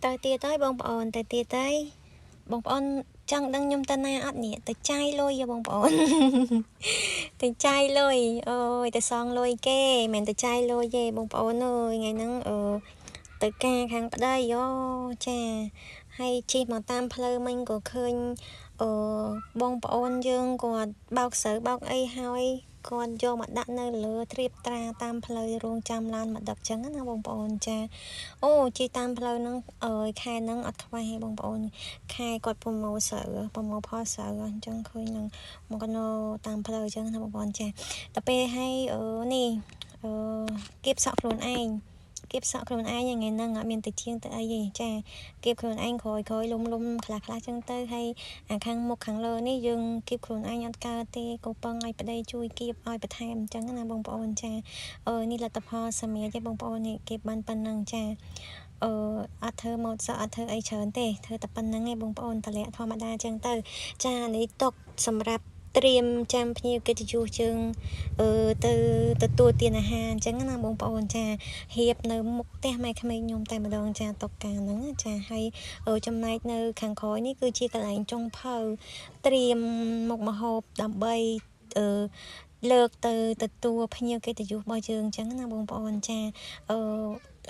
ទៅទៀតហើយបងប្អូនទៅទៀតហើយបងប្អូនចង់ដឹងខ្ញុំទៅណាអត់នេះទៅចាយលុយហ៎បងប្អូន ទៅចាយលុយអូយទៅសងលុយគេមិនមែនទៅចាយលុយទេបងប្អូនអើយថ្ងៃហ្នឹងអឺទៅការខាងប្តីអូចាហើយជិះមកតាមផ្លូវមិញក៏ឃើញអឺបងប្អូនយើងគាត់បោកស្រូវបោកអីហើយគាត់យកមកដាក់នៅលើត្រៀបត្រាតាមផ្លូវរងចាំឡានមកដឹកចឹងណាបងប្អូនចាអូជិះតាមផ្លូវហ្នឹងអើយខែហ្នឹងអត់ខ្វះទេបងប្អូនខែគាត់ប្រមូលស្រូវប្រមូលផលស្រូវអញ្ចឹងឃើញនឹងមកនៅតាមផ្លូវអញ្ចឹងណាបងប្អូនចាតែពេលឲ្យអឺនេះអឺគៀបសក់ខ្លួនឯងគៀបសក់ខ្លួនឯងថ្ងៃហ្នឹងអត់មានទៅជាងទៅអីទេចាគៀបខ្លួនឯងក្រោយក្រោយលុំលុំខ្លះខ្លះចឹងទៅហើយអាខាងមុខខាងលើនេះយើងគៀបខ្លួនឯងអត់កើតទេក៏ពឹងឲ្យប្តីជួយគៀបឲ្យបន្ថែមអញ្ចឹងណាបងប្អូនចាអឺនេះលទ្ធផលសម្រាប់ទេបងប្អូននេះគៀបបានប៉ុណ្ណឹងចាអឺអត់ធ្វើម៉ូតសក់អត់ធ្វើអីច្រើនទេធ្វើតែប៉ុណ្្នឹងឯងបងប្អូនតម្លាក់ធម្មតាចឹងទៅចានេះទុកសម្រាប់ត្រៀមចាំភ្ញៀវកិត្តិយសជើងអឺទៅទទួលទានអាហារអញ្ចឹងណាបងប្អូនចាហៀបនៅមុខផ្ទះម៉ែក្មេកខ្ញុំតែម្ដងចាតុកការហ្នឹងចាហើយចំណែកនៅខាងក្រោយនេះគឺជាកន្លែងចុងភៅត្រៀមមុខម្ហូបដើម្បីអឺលើកទៅទទួលភ្ញៀវកិត្តិយសរបស់យើងអញ្ចឹងណាបងប្អូនចាអឺ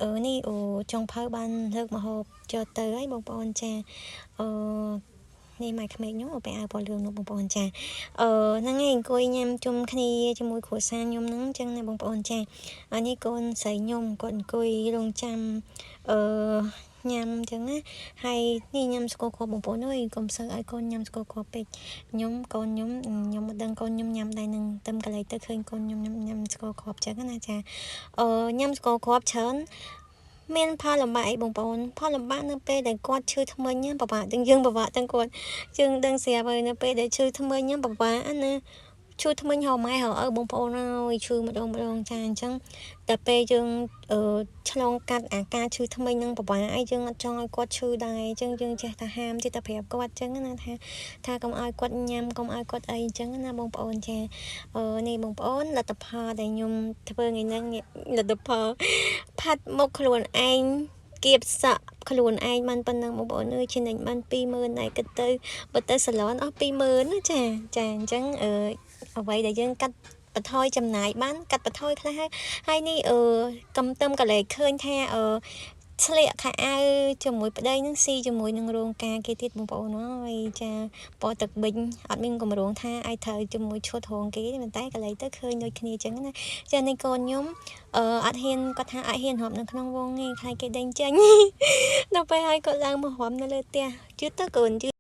អឺនេះអូចុងភៅបានលើកម្ហូបចូលទៅហើយបងប្អូនចាអឺនេះម៉ែក្មេកខ្ញុំពាក់អាវពណ៌លឿងនោះបងប្អូនចាអឺហ្នឹងឯងអង្គុយញ៉ាំជុំគ្នាជាមួយគ្រួសារខ្ញុំហ្នឹងអញ្ចឹងណាបងប្អូនចាអានេះកូនស្រីខ្ញុំគាត់អង្គុយរងចាំអឺញ៉ាំអញ្ចឹងណាហើយនេះញ៉ាំស្ករគ្រាប់បងប្អូនអើយកុំសូវឲ្យកូនញ៉ាំស្ករគ្រាប់ពេកខ្ញុំកូនខ្ញុំខ្ញុំមិនដឹងកូនខ្ញុំញ៉ាំដែរនឹងទឹមកន្លែងទៅឃើញកូនខ្ញុំញ៉ាំស្ករគ្រាប់អញ្ចឹងណាចាអឺញ៉ាំស្ករគ្រាប់ច្រើនមានផលលំបាកអីបងប្អូនផលលំបាកនៅពេលដែលគាត់ឈឺធ្មេញពិបាកទាំងយើងពិបាកទាំងគាត់យើងដឹងស្រាប់ហើយនៅពេលដែលឈឺធ្មេញពិបាកណាឈឺធ្មេញហៅម៉ែហៅឪបងប្អូនហើយឈឺម្ដងម្ដងចាអញ្ចឹងតែពេលយើងអឺឆ្លងកាត់អាការឈឺធ្មេញនឹងពិបាកអីយើងអត់ចង់ឲ្យគាត់ឈឺដែរអញ្ចឹងយើងចេះតែហាមចេះតែប្រាប់គាត់អញ្ចឹងណាថាថាកុំឲ្យគាត់ញ៉ាំកុំឲ្យគាត់អីអញ្ចឹងណាបងប្អូនចាអឺនេះបងប្អូនលទ្ធផលដែលខ្ញុំធ្វើថ្ងៃហ្នឹងលទ្ធផលផាត់មុខខ្លួនឯងគៀបសក់ខ្លួនឯងបានប៉ុណ្ណឹងបងប្អូនអើយចំណេញបាន20000ដែរគិតទៅបើទៅសាឡនអស់20000ណាចាចាអញ្ចឹងអឺអ្វីដែលយើងកាត់បន្ថយចំណាយបានកាត់បន្ថយខ្លះហើយហើយនេះអឺកំទឹមកលែកឃើញថាអឺស្លៀកខោអាវជាមួយប្តីនឹងស៊ីជាមួយនឹងរោងការគេទៀតបងប្អូនអើយចាពណ៌ទឹកប៊ិញអត់មានកម្រងថាឲ្យត្រូវជាមួយឈុតរោងគេទេប៉ុន្តែកលែកទៅឃើញដូចគ្នាអញ្ចឹងណាចានេះកូនខ្ញុំអឺអត់ហ៊ានគាត់ថាអត់ហ៊ានរាប់នៅក្នុងវងទេខ្លាចគេដេញចេញដល់ពេលឲ្យគាត់ឡើងមករាប់នៅលើផ្ទះជឿទៅកូនជឿ។